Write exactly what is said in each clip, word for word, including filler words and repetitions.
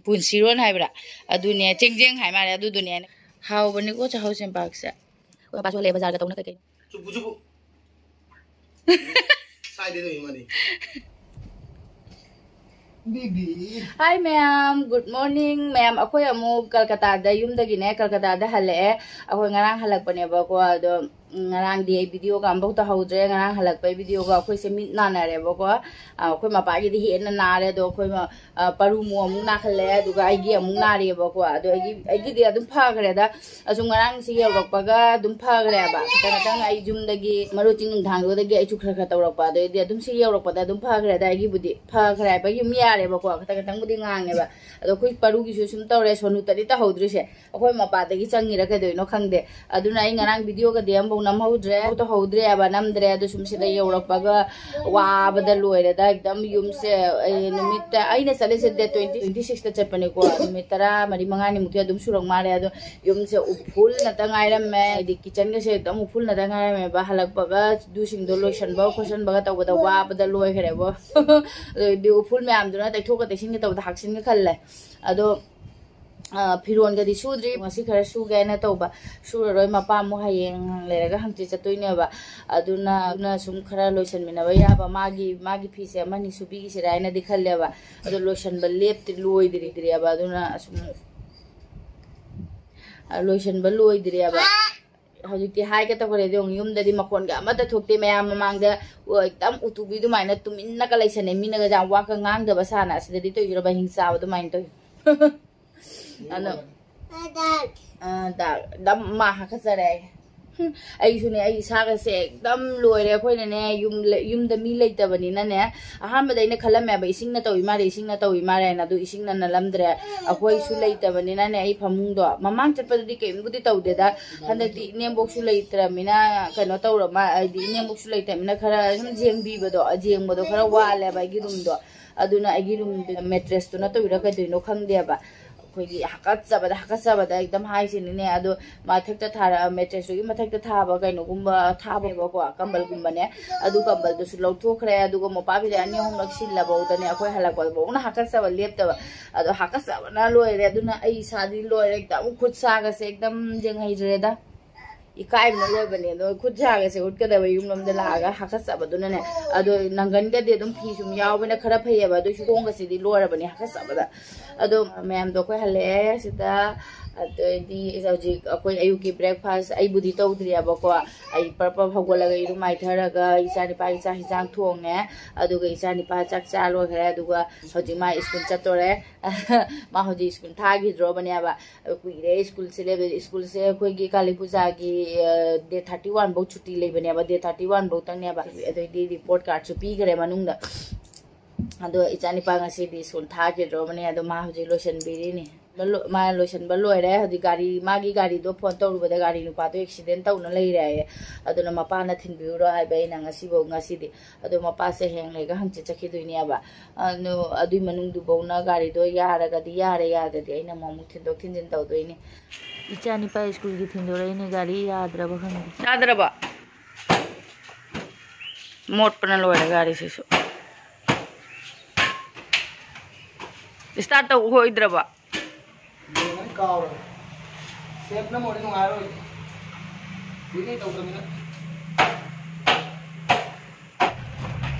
ꯄꯨꯟꯁꯤꯔꯣꯟ ꯍꯥꯏꯕ꯭ꯔꯥ? ꯑꯗꯨꯅꯦ, ꯆꯦꯡꯖꯦꯡ ꯍꯥꯏ ꯃꯥꯜꯂꯦ, ꯑꯗꯨꯗꯨꯅꯦ꯫ ꯍꯥꯎꯕꯅꯤꯀꯣ ꯆꯥꯛꯍꯥꯎ ꯆꯦꯡꯄꯥꯛꯁꯦ꯫ ꯑꯩꯈꯣꯏ ꯃꯄꯥꯁꯨ ꯍꯜꯂꯛꯑꯦ ꯕꯖꯥꯔꯒ ꯇꯧꯅ ꯀꯩꯀꯩꯅꯣ꯫ ꯆꯨꯞꯄꯨ ꯆꯨꯞꯄꯨ꯫ ꯁꯥꯏꯗꯩ ꯇꯧꯏ ꯃꯥꯗꯤ꯫ ꯕꯤꯕꯤ꯫ Hi ꯃꯌꯥꯝ, good morning ꯃꯌꯥꯝ꯫ ꯑꯩꯈꯣꯏ ꯑꯃꯨꯛ ꯀꯜꯀꯇꯥꯗ, ꯌꯨꯝꯗꯒꯤꯅꯦ, ꯀꯜꯀꯇꯥꯗ ꯍꯜꯂꯛꯑꯦ꯫ ꯑꯩꯈꯣꯏ ꯉꯔꯥꯡ ꯍꯜꯂꯛꯄꯅꯦꯕꯀꯣ, ꯑꯗꯣ ꯎꯝ, ꯉꯔꯥꯡꯗꯤ ꯑꯩ ꯚꯤꯗꯤꯑꯣꯒ ꯑꯝꯐꯥꯎ ꯇꯧꯍꯧꯗ꯭ꯔꯦ꯫ ꯉꯔꯥꯡ ꯍꯜꯂꯛꯄꯩ ꯚꯤꯗꯤꯑꯣꯒ ꯑꯩꯈꯣꯏꯁꯦ ꯃꯤꯠ ꯅꯥꯅꯔꯦꯕꯀꯣ꯫ ꯑ, ꯑꯩꯈꯣꯏ ꯃꯄꯥꯒꯤꯗꯤ ꯍꯦꯟꯅ ꯅꯥꯔꯦ, ꯑꯗꯣ ꯑꯩꯈꯣꯏ ꯃ-, ꯑ, ꯄꯔꯨꯃꯨ ꯑꯃꯨꯛ ꯅꯥꯈꯠꯂꯛꯑꯦ, ꯑꯗꯨꯒ ꯑꯩꯒꯤ ꯑꯃꯨꯛ ꯅꯥꯔꯦꯕꯀꯣ꯫ ꯑꯗꯣ ꯑꯩꯒꯤ, ꯑꯩꯒꯤꯗꯤ ꯑꯗꯨꯝ ꯐꯈ꯭ꯔꯦꯗ꯫ ꯑꯁꯨꯝ ꯉꯔꯥꯡꯁꯤ ꯌꯧꯔꯛꯄꯒ ꯑꯗꯨꯝ ꯐꯈ꯭ꯔꯦꯕ꯫ ꯈꯤꯇꯪ ꯈꯤꯇꯪ ꯑꯩ ꯌꯨꯝꯗꯒꯤ ꯃꯔꯨ ꯆꯤꯡ ꯅꯨꯡꯊꯥꯡꯗꯨꯗꯒꯤ ꯑꯩꯁꯨ ꯈꯔ ꯈꯔ ꯇꯧꯔꯛꯄ, ꯑꯗꯩꯗꯤ ꯑꯗꯨꯝ ꯁꯤ ꯌꯧꯔꯛꯄꯗ ꯑꯗꯨꯝ ꯐꯈ꯭ꯔꯦꯗ꯫ ꯑꯩꯒꯤꯕꯨꯗꯤ ꯐꯈ꯭ꯔꯦ ꯍꯥꯏꯕ, ꯌꯨꯝ ꯌꯥꯔꯦꯕꯀꯣ꯫ ꯈꯤꯇꯪ ꯈꯤꯇꯪꯕꯨꯗꯤ ꯉꯥꯡꯉꯦꯕ꯫ ꯑꯗꯣ ꯑꯩꯈꯣꯏ ꯄꯔꯨꯒꯤꯁꯨ ꯁꯨꯝ ꯇꯧꯔꯦ, ꯁꯣꯅꯨꯇꯗꯤ ꯇꯧꯍꯧꯗ꯭ꯔꯤꯁꯦ꯫ ꯑꯩꯈꯣꯏ ꯃꯄꯥꯗꯒꯤ ꯆꯪꯉꯤꯔ ꯀꯩꯗꯧꯅꯣ ꯈꯪꯗꯦ꯫ ꯑꯗꯨꯅ ꯑꯩ ꯉꯔꯥꯡ ꯚꯤꯗꯤꯑꯣꯒꯗꯤ ꯑꯝꯐꯥꯎ ꯅꯝꯍꯧꯗ꯭ꯔꯦ, ꯇꯧꯍꯧꯗ꯭ꯔꯦꯕ, ꯅꯝꯗ꯭ꯔꯦ꯫ ꯑꯗꯨ ꯁꯨꯝ ꯁꯤꯗ ꯌꯧꯔꯛꯄꯒ ꯋꯥꯕꯗ ꯂꯣꯏꯔꯦꯗ, ꯑꯦꯛꯗꯝ ꯌꯨꯝꯁꯦ꯫ ꯑꯩ ꯅꯨꯃꯤꯠꯇ, ꯑꯩꯅ ꯆꯠꯂꯤꯁꯦ date twenty, twenty sixꯇ ꯆꯠꯄꯅꯤꯀꯣ꯫ ꯅꯨꯃꯤꯠ ꯇꯔꯥ ꯃꯔꯤ ꯃꯉꯥꯅꯤꯃꯨꯛꯇꯤ ꯑꯗꯨꯝ ꯁꯨꯔꯛ ꯃꯥꯜꯂꯦ꯫ ꯑꯗꯣ ꯌꯨꯝꯁꯦ ꯎꯐꯨꯜ ꯉꯥꯛꯇ ꯉꯥꯏꯔꯝꯃꯦ, ꯍꯥꯏꯗꯤ ꯀꯤꯠꯆꯟꯒꯁꯦ ꯑꯦꯛꯗꯝ ꯎꯐꯨꯜ ꯉꯥꯛꯇ ꯉꯥꯏꯔꯝꯃꯦꯕ꯫ ꯍꯜꯂꯛꯄꯒ ꯑꯗꯨꯁꯤꯡꯗꯣ ꯂꯣꯏꯁꯟꯕ ꯈꯣꯠꯆꯟꯕꯒ ꯇꯧꯕꯗ ꯋꯥꯕꯗ ꯂꯣꯏꯈ꯭ꯔꯦꯕꯣ꯫ ꯑꯗꯩꯗꯤ ꯎꯐꯨꯜ ꯃꯌꯥꯝꯗꯨꯅ ꯇꯩꯊꯣꯛꯀ ꯇꯩꯁꯤꯟꯒ ꯇꯧꯕꯗ ꯍꯥꯛꯆꯤꯟꯒ ꯈꯜꯂꯦ꯫ ꯑꯗꯣ ꯑ, ꯐꯤꯔꯣꯟꯒꯗꯤ ꯁꯨꯗ꯭ꯔꯤ, ꯉꯁꯤ ꯈꯔ ꯁꯨꯒꯦ ꯍꯥꯏꯅ ꯇꯧꯕ꯫ ꯁꯨꯔꯔꯣꯏ, ꯃꯄꯥ ꯑꯃꯨꯛ ꯍꯌꯦꯡ ꯂꯩꯔꯒ ꯍꯪꯆꯤꯠ ꯆꯠꯇꯣꯏꯅꯦꯕ꯫ ꯑꯗꯨꯅ, ꯑꯗꯨꯅ ꯁꯨꯝ ꯈꯔ ꯂꯣꯏꯁꯟꯃꯤꯟꯅꯕ ꯌꯥꯕ, ꯃꯥꯒꯤ, ꯃꯥꯒꯤ ꯐꯤꯁꯦ ꯑꯃꯅꯤ ꯁꯨꯕꯤꯈꯤꯁꯤꯔꯥ ꯍꯥꯏꯅꯗꯤ ꯈꯜꯂꯦꯕ꯫ ꯑꯗꯣ ꯂꯣꯏꯁꯟꯕ ꯂꯦꯞꯇꯤ, ꯂꯣꯏꯗ꯭ꯔꯤꯗ꯭ꯔꯤꯑꯕ꯫ ꯑꯗꯨꯅ ꯑꯁꯨꯝ, ꯑ, ꯂꯣꯏꯁꯟꯕ ꯂꯣꯏꯗ꯭ꯔꯤꯑꯕ꯫ ꯍꯧꯖꯤꯛꯇꯤ ꯍꯥꯏꯒꯦ ꯇꯧꯈ꯭ꯔꯦ, ꯑꯗꯣ ꯌꯨꯝꯗꯗꯤ ꯃꯈꯣꯟꯒ ꯑꯃꯠꯇ ꯊꯣꯛꯇꯦ꯫ ꯃꯌꯥꯝ ꯃꯃꯥꯡꯗ, ꯑꯣ, ꯑꯦꯛꯗꯝ ꯎꯇꯨꯕꯤ ꯑꯗꯨꯃꯥꯏꯅ ꯇꯨꯃꯤꯟꯅꯒ ꯂꯩꯁꯟꯅꯩ, ꯃꯤꯅꯒ ꯌꯥꯝ ꯋꯥꯒ ꯉꯥꯡꯗꯕ ꯁꯥꯅ꯫ ꯑꯁꯤꯗꯗꯤ ꯇꯧꯏꯁꯤꯔꯕ, ꯍꯤꯡ ꯆꯥꯕ ꯑꯗꯨꯃꯥꯏꯅ ꯇꯧꯏ꯫ ꯑꯗꯣ, ꯑ, ꯗꯥ, ꯗꯥ, ꯃꯥ ꯍꯥꯀꯠꯆꯔꯦ꯫ ꯍꯨꯝ, ꯑꯩꯁꯨꯅꯦ, ꯑꯩ ꯏꯁꯥꯒꯁꯦ ꯑꯦꯛꯗꯝ ꯂꯣꯏꯔꯦ꯫ ꯑꯩꯈꯣꯏꯅꯅꯦ, ꯌꯨꯝ ꯂꯩ-, ꯌꯨꯝꯗ ꯃꯤ ꯂꯩꯇꯕꯅꯤꯅꯅꯦ, ꯑꯍꯥꯟꯕꯗ ꯑꯩꯅ ꯈꯜꯂꯝꯃꯦꯕ, ꯏꯁꯤꯡꯅ ꯇꯧꯏ ꯃꯥꯜꯂꯦ, ꯏꯁꯤꯡꯅ ꯇꯧꯏ ꯃꯥꯜꯂꯦꯅ꯫ ꯑꯗꯨ ꯏꯁꯤꯡꯅ ꯅꯜꯂꯝꯗ꯭ꯔꯦ꯫ ꯑꯩꯈꯣꯏꯁꯨ ꯂꯩꯇꯕꯅꯤꯅꯅꯦ, ꯑꯩ ꯐꯃꯨꯡꯗꯣ, ꯃꯃꯥꯡ ꯆꯠꯄꯗꯗꯤ ꯀꯩꯝꯕꯨꯗꯤ ꯇꯧꯗꯦꯗ, ꯍꯟꯗꯛꯇꯤ ꯏꯅꯦꯝꯕꯣꯛꯁꯨ ꯂꯩꯇ꯭ꯔꯃꯤꯅ, ꯀꯩꯅꯣ ꯇꯧꯔ ꯃꯥ-, ꯍꯥꯏꯗꯤ ꯏꯅꯦꯝꯕꯣꯛꯁꯨ ꯂꯩꯇꯕꯅꯤꯅ ꯈꯔ ꯁꯨꯝ ꯌꯦꯡꯕꯤꯕꯗꯣ, ꯌꯦꯡꯕꯗꯣ ꯈꯔ ꯋꯥꯠꯂꯦꯕ ꯑꯩꯒꯤ ꯔꯨꯝꯗꯣ꯫ ꯑꯗꯨꯅ ꯑꯩꯒꯤ ꯔꯨꯝ ꯃꯦꯇ꯭ꯔꯦꯁꯇꯨꯅ ꯇꯧꯔꯤꯔꯥ ꯀꯩꯗꯧꯔꯤꯅꯣ ꯈꯪꯗꯦꯕ꯫ ꯑꯩꯈꯣꯏꯒꯤ ꯍꯥꯀꯠꯆꯕꯗ ꯍꯥꯀꯠꯆꯕꯗ ꯑꯦꯛꯗꯝ ꯍꯥꯏꯁꯤꯅꯤꯅꯦ꯫ ꯑꯗꯣ ꯃꯊꯛꯇ ꯊꯥꯔ ꯃꯦꯇ꯭ꯔꯦꯁꯇꯨꯒꯤ ꯃꯊꯛꯇ ꯊꯥꯕ ꯀꯩꯅꯣꯒꯨꯝꯕ ꯊꯥꯕꯅꯦꯕꯀꯣ, ꯀꯝꯕꯜꯒꯨꯝꯕꯅꯦ꯫ ꯑꯗꯨ ꯀꯝꯕꯜꯗꯨꯁꯨ ꯂꯧꯊꯣꯛꯈ꯭ꯔꯦ꯫ ꯑꯗꯨꯒ ꯃꯣꯄꯥ ꯐꯤꯗꯛ ꯑꯅꯤ ꯑꯍꯨꯝꯂꯛ ꯁꯤꯜꯂꯕꯧꯗꯅꯦ, ꯑꯩꯈꯣꯏ ꯍꯜꯂꯛꯄꯗꯐꯧꯅ ꯍꯥꯀꯠꯆꯕ ꯂꯦꯞꯇꯕ꯫ ꯑꯗꯣ ꯍꯥꯀꯠꯆꯕꯅ ꯂꯣꯏꯔꯦ꯫ ꯑꯗꯨꯅ ꯑꯩ ꯏꯁꯥꯗꯤ ꯂꯣꯏꯔꯦ, ꯑꯦꯛꯗꯝ ꯈꯨꯠ ꯁꯥꯒꯁꯦ ꯑꯦꯛꯗꯝ ꯌꯦꯡꯍꯩꯗ꯭ꯔꯦꯗ꯫ ꯏꯀꯥꯏꯕꯅ ꯂꯣꯏꯕꯅꯦ꯫ ꯑꯗꯣ ꯈꯨꯠ ꯁꯥꯒꯁꯦ ꯎꯠꯀꯗꯕ ꯌꯨꯝꯂꯣꯝꯗ ꯂꯥꯛꯑꯒ ꯍꯥꯀꯠꯆꯕꯗꯨꯅꯅꯦ꯫ ꯑꯗꯣ ꯅꯪꯒꯟꯒꯗꯤ ꯑꯗꯨꯝ ꯐꯤ ꯁꯨꯝ ꯌꯥꯎꯕꯅ ꯈꯔ ꯐꯩꯌꯦꯕ, ꯑꯗꯨꯏꯁꯨ ꯈꯣꯡꯒꯁꯤꯗꯤ ꯂꯣꯏꯔꯕꯅꯦ ꯍꯥꯀꯠꯆꯕꯗ꯫ ꯑꯗꯣ ꯃꯌꯥꯝꯗꯣ ꯑꯩꯈꯣꯏ ꯍꯜꯂꯛꯑꯦ ꯁꯤꯗ꯫ ꯑꯗꯩꯗꯤ ꯍꯧꯖꯤꯛ ꯑꯩꯈꯣꯏ ꯑꯌꯨꯛꯀꯤ ꯕ꯭ꯔꯦꯛꯐꯥꯁ ꯑꯩꯕꯨꯗꯤ ꯇꯧꯗ꯭ꯔꯤꯑꯕꯀꯣ꯫ ꯑꯩ ꯄꯔꯞ ꯄꯔꯞ ꯍꯧꯒꯠꯂꯒ ꯏꯔꯨ ꯃꯥꯏꯊꯔꯒ ꯏꯆꯥ ꯅꯤꯄꯥꯒꯤ ꯆꯥꯛ ꯍꯤꯟꯖꯥꯡ ꯊꯣꯡꯉꯦ꯫ ꯑꯗꯨꯒ ꯏꯆꯥ ꯅꯤꯄꯥ ꯆꯥꯛ ꯆꯥ ꯂꯣꯏꯈ꯭ꯔꯦ꯫ ꯑꯗꯨꯒ ꯍꯧꯖꯤꯛ ꯃꯥ ꯁ꯭ꯀꯨꯜ ꯆꯠꯇꯣꯔꯦ꯫ ꯃꯥ ꯍꯧꯖꯤꯛ ꯁ꯭ꯀꯨꯜ ꯊꯥꯈꯤꯗ꯭ꯔꯣꯕꯅꯦꯕ꯫ ꯀꯨꯏꯔꯦ ꯁ꯭ꯀꯨꯜꯁꯦ ꯂꯦꯞꯄ꯫ ꯁ꯭ꯀꯨꯜꯁꯦ ꯑꯩꯈꯣꯏꯒꯤ ꯀꯥꯂꯤ ꯄꯨꯖꯥꯒꯤ ꯗꯦꯠ ꯊꯥꯔꯇꯤ ꯋꯥꯟ ꯐꯧ ꯁꯨꯇꯤ ꯂꯩꯕꯅꯦꯕ, ꯗꯦꯠ ꯊꯥꯔꯇꯤ ꯋꯥꯟ ꯐꯧꯇꯪꯅꯦꯕ꯫ ꯑꯗꯩꯗꯤ ꯔꯤꯄꯣꯔꯠ ꯀꯥꯔꯠꯁꯨ ꯄꯤꯈ꯭ꯔꯦ ꯃꯅꯨꯡꯗ꯫ ꯑꯗꯣ ꯏꯆꯥꯅꯤꯄꯥ ꯉꯁꯤꯗꯤ ꯁ꯭ꯀꯨꯜ ꯊꯥꯈꯤꯗ꯭ꯔꯣꯕꯅꯦ꯫ ꯑꯗꯣ ꯃꯥ ꯍꯧꯖꯤꯛ ꯂꯣꯏꯁꯤꯟꯕꯤꯔꯤꯅꯤ꯫ ꯃꯥ ꯂꯣꯏꯁꯤꯟꯕ ꯂꯣꯏꯔꯦ꯫ ꯍꯧꯖꯤꯛ ꯒꯥꯔꯤ, ꯃꯥꯒꯤ ꯒꯥꯔꯤꯗꯣ ꯐꯣꯟ ꯇꯧꯔꯨꯕꯗ ꯒꯥꯔꯤ ꯅꯨꯄꯥꯗꯣ ꯑꯦꯛꯁꯤꯗꯦꯟ ꯇꯧꯅ ꯂꯩꯔꯦ ꯍꯥꯏꯌꯦ꯫ ꯑꯗꯨꯅ ꯃꯄꯥꯅ ꯊꯤꯟꯕꯤꯔꯨꯔꯣ ꯍꯥꯏꯕ ꯑꯩꯅ ꯉꯁꯤꯐꯧ, ꯉꯁꯤꯗꯤ꯫ ꯑꯗꯣ ꯃꯄꯥꯁꯦ ꯍꯌꯦꯡ ꯂꯩꯒ ꯍꯪꯆꯤꯠ ꯆꯠꯈꯤꯗꯣꯏꯅꯦꯕ꯫ ꯑꯗꯨ, ꯑꯗꯨꯏ ꯃꯅꯨꯡꯗꯨꯐꯧꯅ ꯒꯥꯔꯤꯗꯣ ꯌꯥꯔꯒꯗꯤ ꯌꯥꯔꯦ, ꯌꯥꯗ꯭ꯔꯗꯤ ꯑꯩꯅ ꯑꯃꯨꯛ ꯊꯤꯟꯗꯣꯛ ꯊꯤꯟꯖꯤꯟ ꯇꯧꯗꯣꯏꯅꯤ꯫ ꯏꯆꯥ ꯅꯤꯄꯥ ꯁ꯭ꯀꯨꯜꯒꯤ ꯊꯤꯟꯗꯣꯔꯛꯏꯅꯦ, ꯒꯥꯔꯤ ꯌꯥꯗ꯭ꯔꯕ ꯈꯪꯗꯦ꯫ ꯌꯥꯗ꯭ꯔꯕ? ꯃꯣꯠꯄꯅ ꯂꯣꯏꯔꯦ ꯒꯥꯔꯤꯁꯤꯁꯨ꯫ ꯁ꯭ꯇꯥꯔꯠ ꯇꯧ ꯍꯣꯏꯗ꯭ꯔꯕ? ꯂꯣꯏꯔꯦ, ꯀꯥꯎꯔꯦ꯫ ꯁꯦꯞ ꯅꯝꯃꯣꯗꯤ ꯅꯨꯡꯉꯥꯏꯔꯣꯏ꯫ ꯀꯨꯏꯔꯦ ꯇꯧꯗꯕꯅꯤꯅ꯫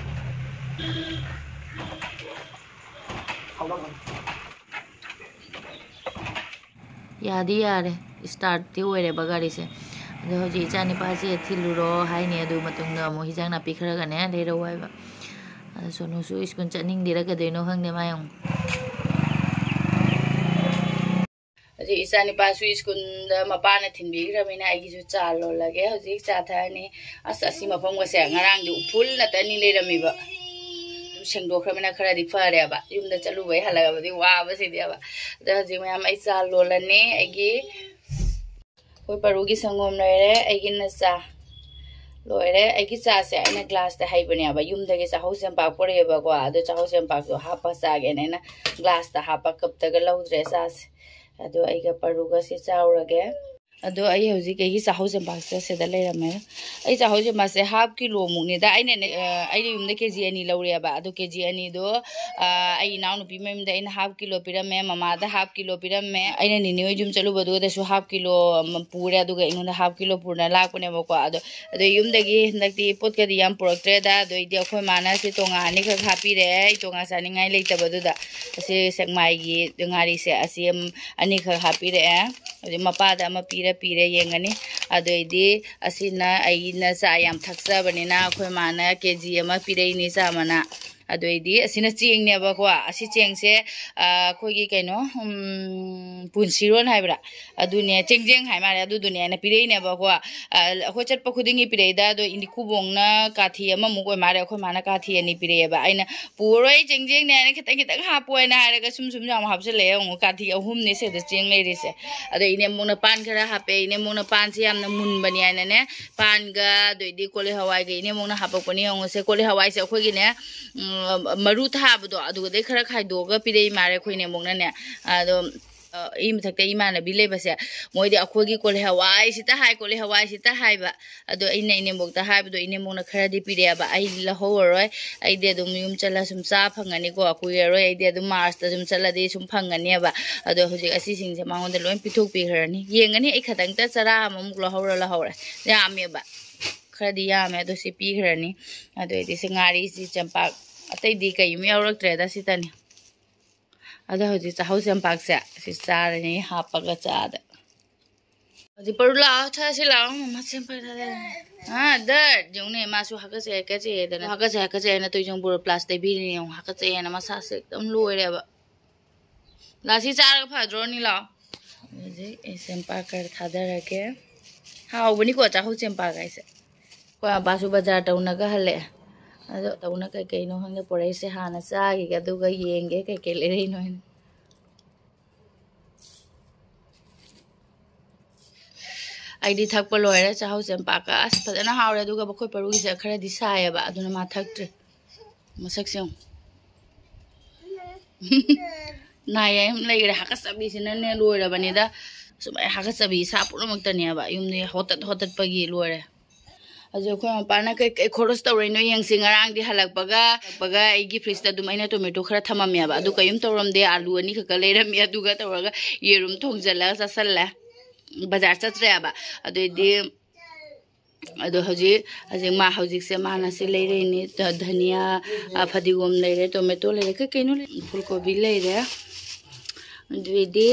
ꯊꯣꯛꯂꯛꯑꯣ꯫ ꯌꯥꯗꯤ ꯌꯥꯔꯦ, ꯁ꯭ꯇꯥꯔꯠꯇꯤ ꯑꯣꯏꯔꯦꯕ ꯒꯥꯔꯤꯁꯦ꯫ ꯑꯗꯣ ꯍꯧꯖꯤꯛ ꯏꯆꯥ ꯅꯤꯄꯥꯁꯦ ꯊꯤꯜꯂꯨꯔꯣ ꯍꯥꯏꯅꯤ, ꯑꯗꯨ ꯃꯇꯨꯡꯗ ꯑꯃꯨꯛ ꯍꯤꯟꯖꯥꯡ ꯅꯥꯄꯤ ꯈꯔꯒꯅꯦ ꯂꯩꯔꯛꯑꯣ ꯍꯥꯏꯕ꯫ ꯑꯗꯣ ꯁꯣꯅꯨꯁꯨ ꯁ꯭ꯀꯨꯜ ꯆꯠꯅꯤꯡꯗꯦꯔꯥ ꯀꯩꯗꯧꯅꯣ ꯈꯪꯗꯦ ꯃꯥ ꯌꯦꯡꯉꯨ꯫ ꯍꯧꯖꯤꯛ ꯏꯆꯥ ꯅꯤꯄꯥꯁꯨ ꯁ꯭ꯀꯨꯜꯗ ꯃꯄꯥꯅ ꯊꯤꯟꯕꯤꯈ꯭ꯔꯕꯅꯤꯅ ꯑꯩꯒꯤꯁꯨ ꯆꯥ ꯂꯣꯜꯂꯒꯦ꯫ ꯍꯧꯖꯤꯛ ꯆꯥ ꯊꯛꯑꯅꯤ꯫ ꯑꯁ, ꯑꯁꯤ ꯃꯐꯝꯒꯁꯦ ꯉꯔꯥꯡꯗꯤ ꯎꯐꯨꯜ ꯉꯥꯛꯇꯅꯤ ꯂꯩꯔꯝꯃꯤꯕ꯫ ꯑꯗꯨꯝ ꯁꯦꯡꯗꯣꯛꯈ꯭ꯔꯕꯅꯤꯅ ꯈꯔꯗꯤ ꯐꯔꯦꯕ꯫ ꯌꯨꯝꯗ ꯆꯠꯂꯨꯕꯩ ꯍꯜꯂꯛꯑꯕꯗꯤ ꯋꯥꯕꯁꯤꯗꯤꯕ꯫ ꯑꯗꯣ ꯍꯧꯖꯤꯛ ꯃꯌꯥꯝ ꯑꯩ ꯆꯥ ꯂꯣꯜꯂꯅꯤ꯫ ꯑꯩꯒꯤ, ꯑꯩꯈꯣꯏ ꯄꯔꯨꯒꯤ ꯁꯪꯒꯣꯝ ꯂꯩꯔꯦ, ꯑꯩꯒꯤꯅ ꯆꯥ꯫ ꯂꯣꯏꯔꯦ꯫ ꯑꯩꯒꯤ ꯆꯥꯁꯦ ꯑꯩꯅ ꯒ꯭ꯂꯥꯁꯇ ꯍꯩꯕꯅꯦꯕ, ꯌꯨꯝꯗꯒꯤ ꯆꯥꯍꯧ ꯆꯦꯡꯄꯥꯛ ꯄꯨꯔꯛꯑꯦꯕꯀꯣ꯫ ꯑꯗꯣ ꯆꯥꯍꯧ ꯆꯦꯡꯄꯥꯛꯇꯣ ꯍꯥꯞꯄ ꯆꯥꯒꯦꯅ ꯑꯩꯅ ꯒ꯭ꯂꯥꯁꯇ ꯍꯥꯞꯄ, ꯀꯞꯇꯒ ꯂꯧꯗ꯭ꯔꯦ ꯆꯥꯁꯦ꯫ ꯑꯗꯣ ꯑꯩꯒ ꯄꯔꯨꯒꯁꯤ ꯆꯥꯎꯔꯒꯦ꯫ ꯑꯗꯣ ꯑꯩ ꯍꯧꯖꯤꯛ ꯑꯩꯒꯤ ꯆꯥꯍꯧ ꯆꯦꯡꯄꯥꯛꯁꯦ ꯁꯤꯗ ꯂꯩꯔꯝꯃꯦ꯫ ꯑꯩ ꯆꯥꯍꯧ ꯆꯦꯡꯄꯥꯛꯁꯦ ꯍꯥꯐ ꯀꯤꯂꯣꯃꯨꯛꯅꯤꯗ꯫ ꯑꯩꯅꯅꯦ, ꯑ, ꯑꯩꯅ ꯌꯨꯝꯗ ꯀꯦ ꯖꯤ ꯑꯅꯤ ꯂꯧꯔꯦꯕ꯫ ꯑꯗꯣ ꯀꯦ ꯖꯤ ꯑꯅꯤꯗꯣ, ꯑ, ꯑꯩ ꯏꯅꯥꯎꯅꯨꯄꯤ ꯃꯌꯨꯝꯗ ꯑꯩꯅ ꯍꯥꯐ ꯀꯤꯂꯣ ꯄꯤꯔꯝꯃꯦ, ꯃꯃꯥꯗ ꯍꯥꯐ ꯀꯤꯂꯣ ꯄꯤꯔꯝꯃꯦ꯫ ꯑꯩꯅ ꯅꯤꯅꯦ ꯍꯣꯏ ꯌꯨꯝ ꯆꯠꯂꯨꯕꯗꯨꯗꯁꯨ ꯍꯥꯐ ꯀꯤꯂꯣ ꯑꯃ ꯄꯨꯔꯦ, ꯑꯗꯨꯒ ꯑꯩꯉꯣꯟꯗ ꯍꯥꯐ ꯀꯤꯂꯣ ꯄꯨꯔꯅ ꯂꯥꯛꯄꯅꯦꯕꯀꯣ꯫ ꯑꯗꯣ, ꯑꯗꯣ ꯌꯨꯝꯗꯒꯤ ꯍꯟꯗꯛꯇꯤ ꯄꯣꯠꯀꯗꯤ ꯌꯥꯝ ꯄꯨꯔꯛꯇ꯭ꯔꯦꯗ꯫ ꯑꯗꯣ ꯑꯩꯗꯤ ꯑꯩꯈꯣꯏ ꯃꯥꯅ ꯁꯤ ꯇꯣꯉꯥ ꯑꯅꯤꯈꯛ ꯍꯥꯞꯄꯤꯔꯛꯑꯦ, ꯑꯩ ꯇꯣꯉꯥ ꯆꯥꯅꯤꯡꯉꯥꯏ ꯂꯩꯇꯕꯗꯨꯗ꯫ ꯑꯁꯤ ꯁꯦꯛꯃꯥꯏꯒꯤ ꯉꯥꯔꯤꯁꯦ, ꯑꯁꯤ ꯑꯝ-, ꯑꯅꯤꯈꯛ ꯍꯥꯞꯄꯤꯔꯛꯑꯦ꯫ ꯑꯗꯩ ꯃꯄꯥꯗ ꯑꯃ ꯄꯤꯔ ꯄꯤꯔꯦ, ꯌꯦꯡꯒꯅꯤ꯫ ꯑꯗꯨꯏꯗꯤ ꯑꯁꯤꯅ ꯑꯩꯅ ꯆꯥ ꯌꯥꯝ ꯊꯛꯆꯕꯅꯤꯅ ꯑꯩꯈꯣꯏ ꯃꯥꯅ ꯀꯦ ꯖꯤ ꯑꯃ ꯄꯤꯔꯛꯏꯅꯤ, ꯆꯥ ꯃꯅꯥ꯫ ꯑꯗꯨꯏꯗꯤ ꯑꯁꯤꯅ ꯆꯦꯡꯅꯦꯕꯀꯣ꯫ ꯑꯁꯤ ꯆꯦꯡꯁꯦ, ꯑ, ꯑꯩꯈꯣꯏꯒꯤ ꯀꯩꯅꯣ, ꯎꯝ, ꯄꯨꯟꯁꯤꯔꯣꯟ ꯍꯥꯏꯕ꯭ꯔꯥ? ꯑꯗꯨꯅꯦ, ꯆꯦꯡꯖꯦꯡ ꯍꯥꯏ ꯃꯥꯜꯂꯦ, ꯑꯗꯨꯗꯨꯅꯦꯅ ꯄꯤꯔꯛꯏꯅꯦꯕꯀꯣ꯫ ꯑ, ꯑꯩꯈꯣꯏ ꯆꯠꯄ ꯈꯨꯗꯤꯡꯒꯤ ꯄꯤꯔꯛꯏꯗ, ꯑꯗꯣ ꯏꯅꯤ ꯈꯨꯕꯣꯡꯅ ꯀꯥꯊꯤ ꯑꯃꯃꯨꯛ ꯑꯣꯏ ꯃꯥꯜꯂꯦ, ꯑꯩꯈꯣꯏ ꯃꯥꯅ ꯀꯥꯊꯤ ꯑꯅꯤ ꯄꯤꯔꯛꯑꯦꯕ꯫ ꯑꯩꯅ, "ꯄꯨꯔꯣꯏ, ꯆꯦꯡꯖꯦꯡꯅꯦ ꯍꯥꯏꯅ ꯈꯤꯇꯪ ꯈꯤꯇꯪ ꯍꯥꯞꯄꯣ" ꯍꯥꯏꯅ ꯍꯥꯏꯔꯒ ꯁꯨꯝ ꯁꯨꯝ ꯌꯥꯝ ꯍꯥꯞꯆꯤꯜꯂꯛꯑꯦ꯫ ꯑꯃꯨꯛ ꯀꯥꯊꯤ ꯑꯍꯨꯝꯅꯦ ꯁꯤꯗ ꯆꯦꯡ ꯂꯩꯔꯤꯁꯦ꯫ ꯑꯗꯩ ꯏꯅꯦꯝꯕꯣꯛꯅ ꯄꯥꯟ ꯈꯔ ꯍꯥꯞꯄꯦ, ꯏꯅꯦꯝꯕꯣꯛꯅ ꯄꯥꯟꯁꯦ ꯌꯥꯝꯅ ꯃꯨꯟꯕꯅꯤ ꯍꯥꯏꯅꯅꯦ, ꯄꯥꯟꯒ ꯑꯗꯩꯗꯤ ꯀꯣꯂꯤ ꯍꯋꯥꯏꯒ ꯏꯅꯦꯝꯕꯣꯛꯅ ꯍꯥꯞꯄꯛꯄꯅꯤ꯫ ꯌꯦꯡꯉꯨꯁꯦ, ꯀꯣꯂꯤ ꯍꯋꯥꯏꯁꯦ ꯑꯩꯈꯣꯏꯒꯤꯅꯦ, ꯎꯝ, ꯃꯔꯨ ꯊꯥꯕꯗꯣ ꯑꯗꯨꯗꯩ ꯈꯔ ꯈꯥꯏꯗꯣꯛꯑꯒ ꯄꯤꯔꯛꯏ ꯃꯥꯜꯂꯦ ꯑꯩꯈꯣꯏ ꯏꯅꯦꯝꯕꯣꯛꯅꯅꯦ꯫ ꯑꯗꯣ, ꯑ, ꯑꯩ ꯃꯊꯛꯇ ꯏꯃꯥꯟꯅꯕꯤ ꯂꯩꯕꯁꯦ, ꯃꯣꯏꯗꯤ ꯑꯩꯈꯣꯏꯒꯤ ꯀꯣꯂꯤ ꯍꯋꯥꯏꯁꯤꯇ ꯍꯥꯏ, ꯀꯣꯂꯤ ꯍꯋꯥꯏꯁꯤꯇ ꯍꯥꯏꯕ꯫ ꯑꯗꯣ ꯑꯩꯅ ꯏꯅꯦꯝꯕꯣꯛꯇ ꯍꯥꯏꯕꯗꯣ, ꯏꯅꯦꯝꯕꯣꯛꯅ ꯈꯔꯗꯤ ꯄꯤꯔꯛꯑꯦꯕ, "ꯑꯩ ꯂꯧꯍꯧꯔꯔꯣꯏ, ꯑꯩꯗꯤ ꯑꯗꯨꯝ ꯌꯨꯝ ꯆꯠꯂ ꯁꯨꯝ ꯆꯥ ꯐꯪꯉꯅꯤꯀꯣ, ꯀꯨꯏꯔꯔꯣꯏ, ꯑꯩꯗꯤ ꯑꯗꯨꯝ ꯃꯥꯔꯆꯇ ꯑꯗꯨꯝ ꯆꯠꯂꯗꯤ ꯁꯨꯝ ꯐꯪꯉꯅꯦꯕ꯫ ꯑꯗꯣ ꯍꯧꯖꯤꯛ ꯑꯁꯤꯁꯤꯡꯁꯦ ꯃꯉꯣꯟꯗ ꯂꯣꯏ ꯄꯤꯊꯣꯛꯄꯤꯈ꯭ꯔꯅꯤ꯫ ꯌꯦꯡꯒꯅꯤ, ꯑꯩ ꯈꯇꯪꯇ ꯆꯔꯥ ꯑꯃꯃꯨꯛ ꯂꯧꯍꯧꯔ ꯂꯧꯍꯧꯔꯦ, ꯌꯥꯝꯃꯦꯕ, ꯈꯔꯗꯤ ꯌꯥꯝꯃꯦ꯫ ꯑꯗꯣ ꯁꯤ ꯄꯤꯈ꯭ꯔꯅꯤ꯫ ꯑꯗꯨ ꯑꯣꯏꯗꯤ ꯁꯤ ꯉꯥꯔꯤꯁꯤ ꯆꯦꯡꯄꯥꯛ ꯑꯇꯩꯗꯤ ꯀꯩꯝ ꯌꯥꯎꯔꯛꯇ꯭ꯔꯦꯗ, ꯁꯤꯇꯅꯤ꯫ ꯑꯗꯣ ꯍꯧꯖꯤꯛ ꯆꯥꯍꯧ ꯆꯦꯡꯄꯥꯛꯁꯦ ꯁꯤ ꯆꯥꯔꯅꯤ ꯍꯥꯞꯄꯒ ꯆꯥꯗ꯫ ꯍꯧꯖꯤꯛ ꯄꯔꯨ ꯂꯥꯛꯑꯣ, ꯊꯛꯑꯁꯤ ꯂꯥꯛꯑꯣ, ꯃꯃꯥ ꯆꯦꯡꯄꯥꯛ ꯊꯛꯑꯁꯤ꯫ ꯑꯥ, ꯗꯔ, ꯌꯦꯡꯉꯨꯅꯦ, ꯃꯥꯁꯨ ꯍꯥꯀꯠꯆꯩ, ꯍꯥꯀꯠꯆꯩ ꯍꯥꯏꯗꯅ, ꯍꯥꯀꯠꯆꯩ, ꯍꯥꯀꯠꯆꯩ ꯍꯥꯏꯅ ꯇꯣꯏꯖꯪ ꯕꯣꯔꯣ ꯄ꯭ꯂꯥꯁ ꯇꯩꯕꯤꯔꯤꯅꯦ꯫ ꯌꯦꯡꯉꯨ, ꯍꯥꯀꯠꯆꯩ ꯍꯥꯏꯅ ꯃꯁꯥꯁꯦ ꯑꯗꯨꯝ ꯂꯣꯏꯔꯦꯕ꯫ ꯂꯥꯁꯤ ꯆꯥꯔꯒ ꯐꯗ꯭ꯔꯣꯅꯤ, ꯂꯥꯛꯑꯣ꯫ ꯍꯧꯖꯤꯛ ꯑꯩ ꯆꯦꯡꯄꯥꯛ ꯈꯔ ꯊꯥꯗꯔꯒꯦ꯫ ꯍꯥꯎꯕꯅꯤꯀꯣ ꯆꯥꯍꯧ ꯆꯦꯡꯄꯥꯛ ꯍꯥꯏꯁꯦ꯫ ꯑꯩꯈꯣꯏ ꯃꯄꯥꯁꯨ ꯕꯖꯥꯔ ꯇꯧꯅꯒ ꯍꯜꯂꯛꯑꯦ꯫ ꯑꯗꯣ ꯇꯧꯅ ꯀꯩ ꯀꯩꯅꯣ ꯈꯪꯗꯦ ꯄꯨꯔꯛꯏꯁꯦ, ꯍꯥꯟꯅ ꯆꯥꯈꯤꯒꯦ, ꯑꯗꯨꯒ ꯌꯦꯡꯒꯦ ꯀꯩ ꯀꯩ ꯂꯩꯔꯛꯏꯅꯣ ꯍꯥꯏꯅ꯫ ꯑꯩꯗꯤ ꯊꯛꯄ ꯂꯣꯏꯔꯦ ꯆꯥꯛꯍꯥꯎ ꯆꯦꯡꯄꯥꯛꯀ꯫ ꯑꯁ, ꯐꯖꯅ ꯍꯥꯎꯔꯦ꯫ ꯑꯗꯨꯒ ꯑꯩꯈꯣꯏ ꯄꯔꯨꯒꯤꯁꯦ ꯈꯔꯗꯤ ꯁꯥꯏꯌꯦꯕ, ꯑꯗꯨꯅ ꯃꯥ ꯊꯛꯇ꯭ꯔꯤ꯫ ꯃꯁꯛꯁꯦ ꯌꯦꯡꯉꯨ꯫ ꯅꯥ ꯌꯥꯏ ꯑꯃ ꯂꯩꯈ꯭ꯔꯦ꯫ ꯍꯥꯀꯠꯆꯕꯤꯁꯤꯅꯅꯦ ꯂꯣꯏꯔꯕꯅꯤꯗ꯫ ꯁꯨꯃꯥꯏꯅ ꯍꯥꯀꯠꯆꯕꯤ ꯏꯁꯥ ꯄꯨꯝꯅꯃꯛꯇꯅꯦꯕ꯫ ꯌꯨꯝꯗꯒꯤ ꯍꯣꯇꯠ ꯍꯣꯇꯠꯄꯒꯤ ꯂꯣꯏꯔꯦ꯫ ꯍꯧꯖꯤꯛ ꯑꯩꯈꯣꯏ ꯃꯄꯥꯅ ꯀꯩ ꯀꯩ ꯈꯣꯔꯁ ꯇꯧꯔꯤꯅꯣ ꯌꯦꯡꯁꯤ꯫ ꯉꯔꯥꯡꯗꯤ ꯍꯜꯂꯛꯄꯒ, ꯍꯜꯂꯛꯄꯒ ꯑꯩꯒꯤ ꯐ꯭ꯔꯤꯖꯇ ꯑꯗꯨꯝ ꯑꯩꯅ ꯇꯣꯃꯦꯇꯣ ꯈꯔ ꯊꯝꯃꯝꯃꯦꯕ꯫ ꯑꯗꯨ ꯀꯔꯤꯝ ꯇꯧꯔꯝꯗꯦ꯫ ꯑꯥꯂꯨ ꯑꯅꯤꯈꯛꯀ ꯂꯩꯔꯝꯃꯤ꯫ ꯑꯗꯨꯒ ꯇꯧꯔꯒ ꯌꯦꯔꯨꯝ ꯊꯣꯡꯖꯜꯂꯒ ꯆꯥꯁꯜꯂꯦ꯫ ꯕꯖꯥꯔ ꯆꯠꯇ꯭ꯔꯦꯕ꯫ ꯑꯗꯨꯏꯗꯤ, ꯑꯗꯣ ꯍꯧꯖꯤꯛ, ꯍꯧꯖꯤꯛ ꯃꯥ, ꯍꯧꯖꯤꯛꯁꯦ ꯃꯥꯅ ꯁꯤ ꯂꯩꯔꯛꯏꯅꯤ꯫ ꯙ-, ꯙꯅꯤꯌꯥ, ꯑ, ꯐꯗꯤꯒꯣꯝ ꯂꯩꯔꯦ, ꯇꯣꯃꯦꯇꯣ ꯂꯩꯔꯦ, ꯀꯩ ꯀꯩꯅꯣ ꯂꯩ? ꯐꯨꯜ ꯀꯣꯕꯤ ꯂꯩꯔꯦ꯫ ꯑꯗꯨꯏꯗꯤ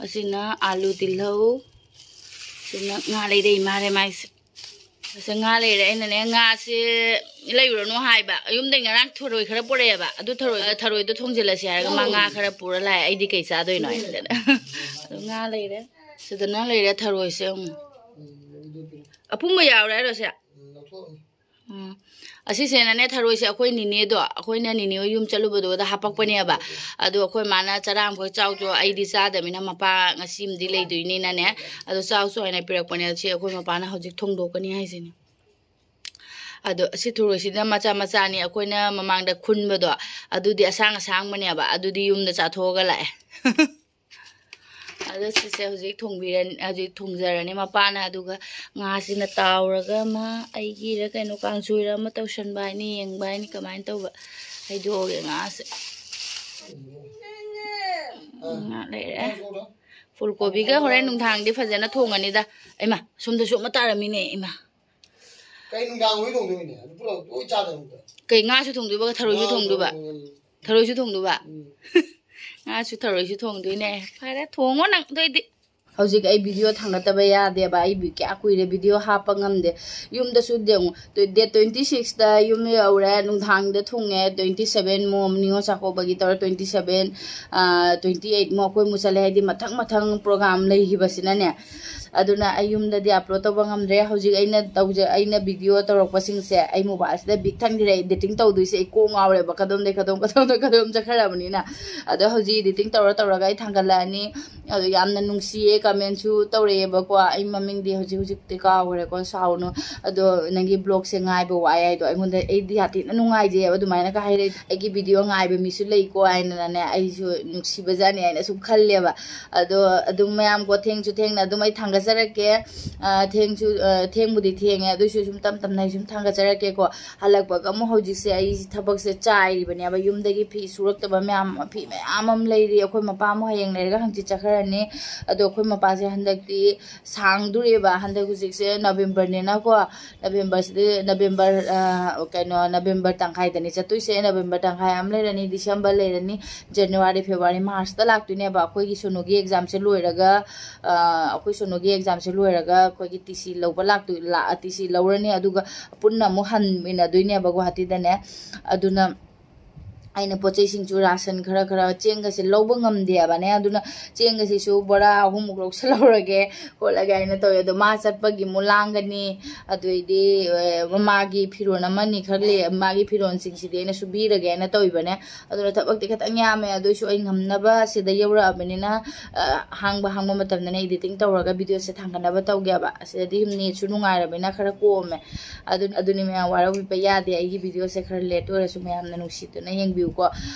ꯑꯁꯤꯅ ꯑꯥꯂꯨ, ꯇꯤꯜꯍꯧ꯫ ꯁꯤꯅ ꯉꯥ ꯂꯩꯔꯛꯏ ꯃꯥꯜꯂꯦ ꯃꯥꯏꯁꯦ꯫ ꯑꯁꯤ ꯉꯥ ꯂꯩꯔꯦ꯫ ꯑꯩꯅꯅꯦ, "ꯉꯥꯁꯦ ꯂꯩꯔꯨꯔꯅꯨ" ꯍꯥꯏꯕ꯫ ꯌꯨꯝꯗꯩ ꯉꯔꯥꯡ ꯊꯔꯣꯏ ꯈꯔ ꯄꯨꯔꯛꯑꯦꯕ꯫ ꯑꯗꯨ ꯊꯔꯣꯏ, ꯊꯔꯣꯏꯗꯣ ꯊꯣꯡꯖꯤꯜꯂꯁꯦ ꯍꯥꯏꯔꯒ ꯃꯥ ꯉꯥ ꯈꯔ ꯄꯨꯔ ꯂꯥꯛꯑꯦ꯫ ꯑꯩꯗꯤ ꯀꯩ ꯆꯥꯗꯣꯏꯅꯣ ꯍꯥꯏꯗꯅ꯫ ꯑꯗꯨ ꯉꯥ ꯂꯩꯔꯦ꯫ ꯁꯤꯗꯅ ꯂꯩꯔꯦ ꯊꯔꯣꯏꯁꯦ ꯑꯃꯨꯛ꯫ ꯑꯄꯨꯝꯕ ꯌꯥꯎꯔꯦ ꯍꯥꯏꯔꯣ ꯁꯦ? ꯎꯝ꯫ ꯑꯁꯤꯁꯤꯅꯅꯦ, ꯊꯔꯣꯏꯁꯦ ꯑꯩꯈꯣꯏ ꯅꯤꯅꯦꯗꯣ, ꯑꯩꯈꯣꯏꯅ ꯅꯤꯅꯦ ꯍꯣꯏ ꯌꯨꯝ ꯆꯠꯂꯨꯕꯗꯨꯗ ꯍꯥꯄꯛꯄꯅꯦꯕ꯫ ꯑꯗꯣ ꯑꯩꯈꯣꯏ ꯃꯥꯅ, "ꯆꯔꯥ ꯑꯃꯈꯛ ꯆꯥꯎꯆꯣ, ꯑꯩꯗꯤ ꯆꯥꯗꯕꯅꯤꯅ ꯃꯄꯥ ꯉꯁꯤ ꯑꯃꯗꯤ ꯂꯩꯗꯣꯏꯅꯤꯅꯅꯦ, ꯑꯗꯣ ꯆꯥꯎꯆꯣ" ꯍꯥꯏꯅ ꯄꯤꯔꯛꯄꯅꯦ꯫ ꯁꯤ ꯑꯩꯈꯣꯏ ꯃꯄꯥꯅ ꯍꯧꯖꯤꯛ ꯊꯣꯡꯗꯣꯛꯀꯅꯤ ꯍꯥꯏꯁꯤꯅꯦ꯫ ꯑꯗꯣ ꯁꯤ ꯊꯔꯣꯏꯁꯤꯅ ꯃꯆꯥ ꯃꯆꯥꯅꯤ, ꯑꯩꯈꯣꯏꯅ ꯃꯃꯥꯡꯗ ꯈꯨꯟꯕꯗꯣ, ꯑꯗꯨꯗꯤ ꯑꯁꯥꯡ ꯑꯁꯥꯡꯕꯅꯦꯕ, ꯑꯗꯨꯗꯤ ꯌꯨꯝꯗ ꯆꯥꯊꯣꯛꯑꯒ ꯂꯥꯛꯑꯦ꯫ ꯑꯗꯣ ꯁꯤꯁꯦ ꯍꯧꯖꯤꯛ ꯊꯣꯡꯕꯤꯔꯅꯤ, ꯍꯧꯖꯤꯛ ꯊꯣꯡꯖꯔꯅꯤ ꯃꯄꯥꯅ꯫ ꯑꯗꯨꯒ ꯉꯥꯁꯤꯅ ꯇꯥꯎꯔꯒ ꯑꯃ ꯑꯩꯒꯤꯔ ꯀꯩꯅꯣ ꯀꯥꯡꯁꯣꯏꯔ ꯑꯃ ꯇꯧꯁꯟꯕ ꯍꯥꯏꯅꯤ, ꯌꯦꯡꯕ ꯍꯥꯏꯅꯤ, ꯀꯃꯥꯏꯅ ꯇꯧꯕ꯫ ꯍꯩꯗꯣꯛꯑꯒꯦ ꯉꯥꯁꯦ꯫ ꯉꯥ ꯂꯩꯔꯦ꯫ ꯐꯨꯜ ꯀꯣꯕꯤꯒ ꯍꯣꯔꯦꯟ ꯅꯨꯡꯗꯥꯡꯗꯤ ꯐꯖꯅ ꯊꯣꯡꯉꯅꯤꯗ꯫ ꯏꯃꯥ, ꯁꯣꯝꯗꯁꯨ ꯑꯃ ꯇꯥꯔꯝꯃꯤꯅꯦ, ꯏꯃꯥ꯫ ꯀꯩ ꯅꯨꯡꯗꯥꯡ ꯂꯣꯏ ꯊꯣꯡꯗꯣꯏꯅꯦ? ꯑꯗꯨ ꯄꯨꯂꯞ ꯂꯣꯏ ꯆꯥꯗꯣꯏꯅꯦ꯫ ꯀꯩ, ꯉꯥꯁꯨ ꯊꯣꯡꯗꯣꯏꯕ, ꯊꯔꯣꯏꯁꯨ ꯊꯣꯡꯗꯣꯏꯕ? ꯊꯔꯣꯏꯁꯨ ꯊꯣꯡꯗꯣꯏꯕ? ꯎꯝ꯫ ꯉꯥꯁꯨ ꯊꯔꯣꯏꯁꯨ ꯊꯣꯡꯗꯣꯏꯅꯦ꯫ ꯐꯔꯦ, ꯊꯣꯡꯉꯣ ꯅꯪ ꯑꯗꯨꯏꯗꯤ꯫ ꯍꯧꯖꯤꯛ ꯑꯩ ꯚꯤꯗꯤꯑꯣ ꯊꯥꯡꯒꯠꯇꯕ ꯌꯥꯗꯦꯕ꯫ ꯑꯩ ꯚꯤ-, ꯀꯌꯥ ꯀꯨꯏꯔꯦ ꯚꯤꯗꯤꯑꯣ ꯍꯥꯞꯄ ꯉꯝꯗꯦ꯫ ꯌꯨꯝꯗꯁꯨ ꯌꯦꯡꯉꯨ, ꯇꯨ-, date twenty sixꯇ ꯌꯨꯝ ꯌꯧꯔꯦ, ꯅꯨꯡꯗꯥꯡꯗ ꯊꯨꯡꯉꯦ, twenty seven ꯃꯣ-, ꯅꯤꯉꯣꯜ ꯆꯥꯛꯀꯧꯕꯒꯤ ꯇꯧꯔ, twenty seven, ꯑꯥ, twenty eight ꯃꯣ ꯑꯩꯈꯣꯏ ꯑꯃꯨꯛ ꯆꯠꯂꯦ, ꯍꯥꯏꯗꯤ ꯃꯊꯪ ꯃꯊꯪ program ꯂꯩꯈꯤꯕꯁꯤꯅꯅꯦ꯫ ꯑꯗꯨꯅ ꯑꯩ ꯌꯨꯝꯗꯗꯤ upload ꯇꯧꯕ ꯉꯝꯗ꯭ꯔꯦ꯫ ꯍꯧꯖꯤꯛ ꯑꯩꯅ ꯇꯧꯖ-, ꯑꯩꯅ ꯚꯤꯗꯤꯑꯣ ꯇꯧꯔꯛꯄꯁꯤꯡꯁꯦ ꯑꯩ mobileꯁꯤꯗ ꯕꯤꯛ ꯊꯟꯈ꯭ꯔꯦ꯫ Editing ꯇꯧꯗꯣꯏꯁꯦ ꯑꯩ ꯀꯣꯛ ꯉꯥꯎꯔꯦꯕ, ꯀꯗꯣꯝꯗꯩ ꯀꯗꯣꯝ, ꯀꯗꯣꯝꯗꯩ ꯀꯗꯣꯝ ꯆꯠꯈ꯭ꯔꯕꯅꯤꯅ꯫ ꯑꯗꯣ ꯍꯧꯖꯤꯛ editing ꯇꯧꯔ ꯇꯧꯔꯒ ꯑꯩ ꯊꯥꯡꯒꯠꯂꯛꯑꯅꯤ꯫ ꯑꯗꯣ ꯌꯥꯝꯅ ꯅꯨꯡꯁꯤꯌꯦ꯫ ꯀꯃꯦꯟꯁꯨ ꯇꯧꯔꯛꯑꯦꯕꯀꯣ꯫ ꯑꯩ ꯃꯃꯤꯡꯗꯤ ꯍꯧꯖꯤꯛ ꯍꯧꯖꯤꯛꯇꯤ ꯀꯥꯎꯈ꯭ꯔꯦꯀꯣ, ꯁꯥꯎꯅꯨ꯫ ꯑꯗꯣ ꯅꯪꯒꯤ ꯕ꯭ꯂꯣꯒꯁꯦ ꯉꯥꯏꯕ ꯋꯥꯏ ꯍꯥꯏꯗꯣ ꯑꯩꯉꯣꯟꯗ, ꯑꯩꯗꯤ ꯌꯥꯝ ꯊꯤꯅ ꯅꯨꯡꯉꯥꯏꯖꯩꯑꯕ ꯑꯗꯨꯃꯥꯏꯅꯒ ꯍꯥꯏꯔꯛꯏ꯫ ꯑꯩꯒꯤ ꯚꯤꯗꯤꯑꯣ ꯉꯥꯏꯕ ꯃꯤꯁꯨ ꯂꯩꯀꯣ ꯍꯥꯏꯅꯅꯦ, ꯑꯩꯁꯨ ꯅꯨꯡꯁꯤꯕꯖꯥꯠꯅꯤ ꯍꯥꯏꯅ ꯁꯨꯝ ꯈꯜꯂꯦꯕ꯫ ꯑꯗꯣ ꯑꯗꯨꯝ ꯃꯌꯥꯝ ꯀꯣ, ꯊꯦꯡꯁꯨ ꯊꯦꯡꯅ ꯑꯗꯨꯝ ꯑꯩ ꯊꯥꯡꯒꯠꯆꯔꯛꯀꯦ꯫ ꯑ, ꯊꯦꯡꯁꯨ, ꯑ, ꯊꯦꯡꯕꯨꯗꯤ ꯊꯦꯡꯉꯦ, ꯑꯗꯨꯏꯁꯨ ꯁꯨꯝ ꯇꯞ ꯇꯞꯅ ꯑꯩ ꯁꯨꯝ ꯊꯥꯡꯒꯠꯆꯔꯛꯀꯦꯀꯣ꯫ ꯍꯜꯂꯛꯄꯒ ꯑꯃꯨꯛ ꯍꯧꯖꯤꯛꯁꯦ ꯑꯩ ꯊꯕꯛꯁꯦ ꯆꯥꯏꯔꯤꯕꯅꯦꯕ꯫ ꯌꯨꯝꯗꯒꯤ ꯐꯤ ꯁꯨꯔꯛꯇꯕ ꯃꯌꯥꯝ, ꯐꯤ ꯃꯌꯥꯝ ꯑꯃ ꯂꯩꯔꯤ꯫ ꯑꯩꯈꯣꯏ ꯃꯄꯥ ꯑꯃꯨꯛ ꯍꯌꯦꯡ ꯂꯩꯔꯒ ꯍꯪꯆꯤꯠ ꯆꯠꯈ꯭ꯔꯅꯤ꯫ ꯑꯗꯣ ꯑꯩꯈꯣꯏ ꯃꯄꯥꯁꯦ ꯍꯟꯗꯛꯇꯤ ꯁꯥꯡꯗꯣꯔꯤꯑꯕ꯫ ꯍꯟꯗꯛ ꯍꯧꯖꯤꯛꯁꯦ ꯅꯕꯦꯝꯕꯔꯅꯤꯅꯀꯣ, ꯅꯕꯦꯝꯕꯔꯁꯤꯗ, ꯅꯕꯦꯝꯕꯔ, ꯑ, ꯀꯩꯅꯣ, ꯅꯕꯦꯝꯕꯔ ꯇꯪꯈꯥꯏꯗꯅꯤ ꯆꯠꯇꯣꯏꯁꯦ꯫ ꯅꯕꯦꯝꯕꯔ ꯇꯪꯈꯥꯏ ꯑꯃ ꯂꯩꯔꯅꯤ, ꯗꯤꯁꯦꯝꯕꯔ ꯂꯩꯔꯅꯤ, ꯖꯅꯋꯥꯔꯤ, ꯐꯦꯕꯋꯥꯔꯤ, ꯃꯥꯔꯁꯇ ꯂꯥꯛꯇꯣꯏꯅꯦꯕ꯫ ꯑꯩꯈꯣꯏꯒꯤ ꯁꯣꯅꯨꯒꯤ ꯑꯦꯛꯖꯥꯝꯁꯦ ꯂꯣꯏꯔꯒ, ꯑ, ꯑꯩꯈꯣꯏ ꯁꯣꯅꯨꯒꯤ ꯑꯦꯛꯖꯥꯝꯁꯦ ꯂꯣꯏꯔꯒ ꯑꯩꯈꯣꯏꯒꯤ ꯇꯤ ꯁꯤ ꯂꯧꯕ ꯂꯥꯛꯇꯣꯏ, ꯂꯥ-, ꯇꯤ ꯁꯤ ꯂꯧꯔꯅꯤ꯫ ꯑꯗꯨꯒ ꯄꯨꯟꯅ ꯑꯃꯨꯛ ꯍꯟꯃꯤꯟꯅꯗꯣꯏꯅꯦꯕ ꯒꯨꯍꯥꯇꯤꯗꯅꯦ꯫ ꯑꯗꯨꯅ ꯑꯩꯅ ꯄꯣꯠ ꯆꯩꯁꯤꯡꯁꯨ, ꯔꯥꯁꯟ ꯈꯔ ꯈꯔ, ꯆꯦꯡꯒꯁꯦ ꯂꯧꯕ ꯉꯝꯗꯦꯕꯅꯦ꯫ ꯑꯗꯨꯅ ꯆꯦꯡꯒꯁꯤꯁꯨ ꯕꯣꯔꯥ ꯑꯍꯨꯝꯃꯨꯛ ꯂꯧꯁꯜꯍꯧꯔꯒꯦ ꯈꯣꯠꯂꯒꯦ ꯍꯥꯏꯅ ꯇꯧꯋꯦ꯫ ꯑꯗꯣ ꯃꯥ ꯆꯠꯄꯒꯤ ꯑꯃꯨꯛ ꯂꯥꯡꯒꯅꯤ, ꯑꯗꯨꯏꯗꯤ, ꯑꯦ, ꯃꯥꯒꯤ ꯐꯤꯔꯣꯜ ꯑꯃꯅꯤ ꯈꯔ ꯂꯩ, ꯃꯥꯒꯤ ꯐꯤꯔꯣꯜꯁꯤꯡꯁꯤꯗꯤ ꯑꯩꯅ ꯁꯨꯕꯤꯔꯒꯦ ꯍꯥꯏꯅ ꯇꯧꯋꯤꯕꯅꯦ꯫ ꯑꯗꯨꯅ ꯊꯕꯛꯇꯤ ꯈꯤꯇꯪ ꯌꯥꯝꯃꯦ, ꯑꯗꯨꯏꯁꯨ ꯑꯩ ꯉꯝꯅꯕ ꯁꯤꯗ ꯌꯧꯔꯛꯑꯕꯅꯤꯅ, ꯑ, ꯍꯥꯡꯕ ꯍꯥꯡꯕ ꯃꯇꯝꯗꯅꯦ ꯏꯗꯤꯇꯤꯡ ꯇꯧꯔꯒ ꯚꯤꯗꯤꯑꯣꯁꯦ ꯊꯥꯡꯒꯠꯅꯕ ꯇꯧꯒꯦꯕ꯫ ꯑꯁꯤꯗꯗꯤ ꯅꯦꯠꯁꯨ ꯅꯨꯡꯉꯥꯏꯔꯕꯅꯤꯅ ꯈꯔ ꯀꯣꯝꯃꯦ꯫ ꯑꯗꯨ, ꯑꯗꯨꯅꯤ ꯃꯌꯥꯝ, ꯋꯥꯔꯧꯕꯤꯕ ꯌꯥꯗꯦ, ꯑꯩꯒꯤ ꯚꯤꯗꯤꯑꯣꯁꯦ ꯈꯔ ꯂꯦꯠ ꯑꯣꯏꯔꯁꯨ ꯃꯌꯥꯝꯅ ꯅꯨꯡꯁꯤꯗꯨꯅ ꯌꯦꯡꯕꯤꯌꯨꯀꯣ꯫